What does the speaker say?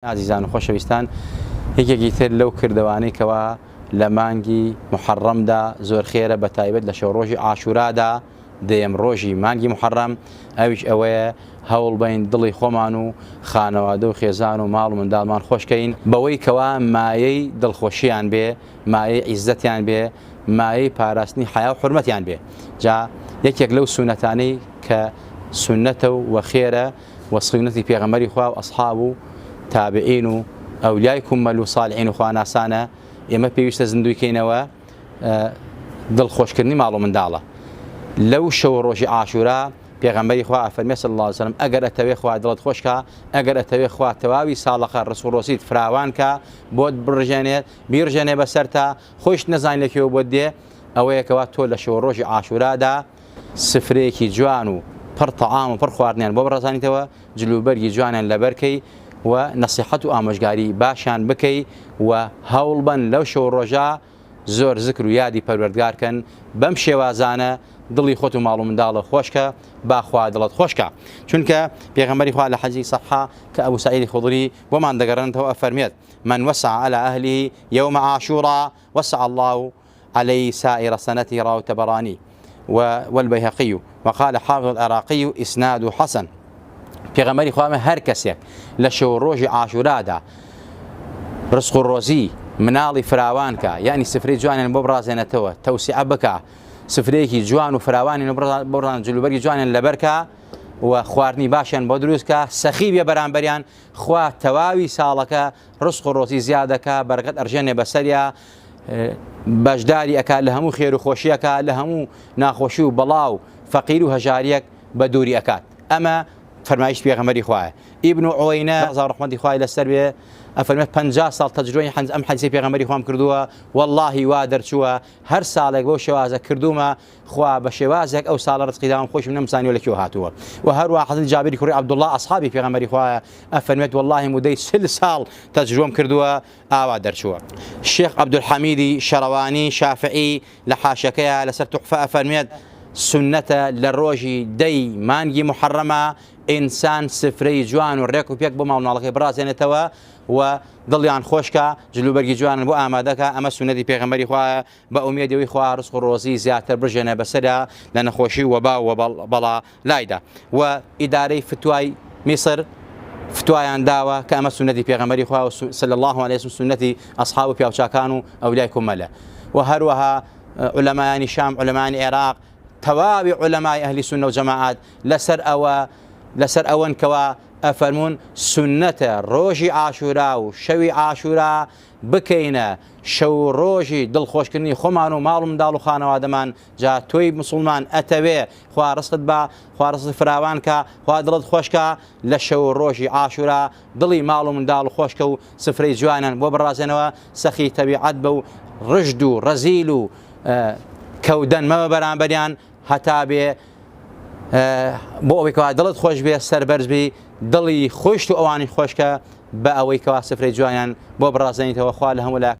ئازیزان و خۆشەویستان یەکێکی تر لەو کردەوانەی کەوا لە مانگی محەڕەمدا زۆر خێرە بە تایبەت لە شەو ڕۆژی عاشورادا دەیەم ڕۆژی مانگی محەڕەم ئەویش ئەوەیە هەوڵ بەین دڵی خۆمان و خانەوادە و خێزان و ماڵ و منداڵمان خۆشکەین بەوەی کەوا مایەی دڵخۆشیان بێ مایەی عیزەتیان بێ مایەی پاراستنی حەیا و حورمەتیان بێ جا یەکێک لەو سونەتانەی کە سونەتە و وەخێرە و سوننەتی پێغەمبەری خوا و ئەسحاب و تابعین و ئەولیای کومەل و سالحین و خواناسانە ئێمە پێویستە زیندووی کەینەوە دڵخۆشکردنی ماڵ و منداڵە لەو شەو ڕۆژی عاشورا پێغەمبەری خوا ئەفەرمێ صلی الله علیه وسلم ئەگەر ئەتەوێ خوا دڵت خۆش کا ئەگەر ئەتەوێ خوا تەواوی ساڵەکە ڕزق و ڕۆزیت فراوان کا بۆت بڕژێنێت بیڕژێنێ بەسەرتا خۆیشت نەزانی لە کوێوە بۆت دێ ئەوەیە کەوا تۆ لە شەو ڕۆژی عاشورادا سفرەیەکی جوان و پڕ تەعام و پڕ خواردنیان بۆ بڕازانیتەوە، جلوبەرگی جوانیان لەبەر کەی و نەسیحەت و ئامۆژگاری باشیان بکەی و هەوڵبەن لەو شەو ڕۆژە زۆر زکر و یادی پەروەردگار کەن، بەم شێوازانە دڵی خۆت و ماڵ و منداڵت خۆش کە با خوا دڵت خۆش کا. چونکە پێغەمبەری خوا لە حەدیسی سەححە کە ئەبو سەعیدی خوضری بۆمان دەگەڕێنێتەوە ئەفەرموێت، من وسع علی اهله یوم عاشوراء وسع اللە علی سائر سنته رواه الطبرانی والبیهقی وقال حافظ العراقی اسناده حسن پێغەمبەری خوا هەر کەسێک لە شەو ڕۆژی عاشورادا ڕزق و ڕۆزی مناڵی فراوان کە یعنی سفرەی جوانیان بۆ بڕازێنێتەوە تەوسیعە بکە سفرەیەکی جوان و فراوانی بۆ بڕان جلوبەرگی جوانیان لەبەرکە و خواردنی باشیان بۆ دروستکە سەخی بێ بەرامبەریان خوا تەواوی ساڵەکە ڕزق و ڕۆزی زیادەکە بەرەکەت ئەرژێنێ بەسەریا بەشداری ئەکات لە هەموو خێر و خۆشیەکە لە هەموو ناخۆشی و بەڵا و فەقیر و هەژاریەک بە دووری ئەکات ئەمە فەرمایشت پێغەمبەری خوایە ئیبن عوینە ڕەزا ڕەحمەتی خوای لەسەر بێ ئەفەرمێت 50 ساڵ تەجروبەی حەنز ئەم حەدیسەی پێغەمبەری خوام کردووە واللهی وا دەرچووە هەر ساڵێک بەو شێوازە کردوومە خوا بە شێوازێک ئەو ساڵە ڕزقی داوم خۆشم نەمزانیوە لە کوێ هاتووە و هەروە حەزرەتی جابری کوڕی عەبدوڵڵا ئەسحابی پێغەمبەری خوایە ئەفەرمێت واللهی مودەی 40 ساڵ تەجروبەم کردووە ئاوا دەرچووە. شێخ عەبدولحەمیدی شەڕەوانی شافعی لە حاشیەکەیا لەسەر توحفە ئەفەرموێت، سوننەتە لە ڕۆژی دەی مانگی موحەڕەما ئینسان سفرەی جوان و ڕێک و پێک بۆ ماڵ مناڵەکەی بڕازێنێتەوە و دڵیان خۆش کا، جلوبەرگی جوانن بۆ ئامادە کا، ئەمە سوننەتی پێغەمبەری خوایە بە ئومێدی ئەوەی خوا ڕزق و ڕۆزی زیاتر بڕژێنێ بەسەریا لە نەخۆشی و وەبا و بەڵا لایدا و ئیدارەی فتوای میسر فتوایان داوە کە ئەمە سوننەتی پێغەمبەری خوا و صلی الله علیه وسلم سوننەتی ئەصحاب و پیاوچاکان و ئەولیای کومەلە و هەروەها عولەمایانی شام عولەمایانی عێراق تەواوی عولەمای ئەهلی سوننە و جەماعەت لەسەر ئەوە لەسەر ئەوەن کەوا ئەفەرموون سوننەتە ڕۆژی عاشورا و شەوی عاشورا بکەینە شەو و ڕۆژی دڵخۆشکردنی خۆمان و ماڵ و منداڵ و خانەوادەمان جا تۆی موسڵمان ئەتەوێ خوا ڕزقت با خوا ڕزقت فراوان کا خوا دڵت خۆش کا لە شەو و ڕۆژی عاشورا دڵی ماڵ و منداڵ خۆش کە و سفرەی جوانیان بۆ بڕازێنەوە سەخی تەبیعەت بە و ڕژد و ڕەزیل و کەودەن مەبە بەرامبەریان هەتا بێ بۆ ئەوەی کەوا دڵت خۆش بێ سەربەرز بی دڵی خۆشت و ئەوانی خۆشکە بە ئەوەی کەوا سفرەی جوانیان بۆ بڕازێنیتەوە خوا لە هەموو لایەک.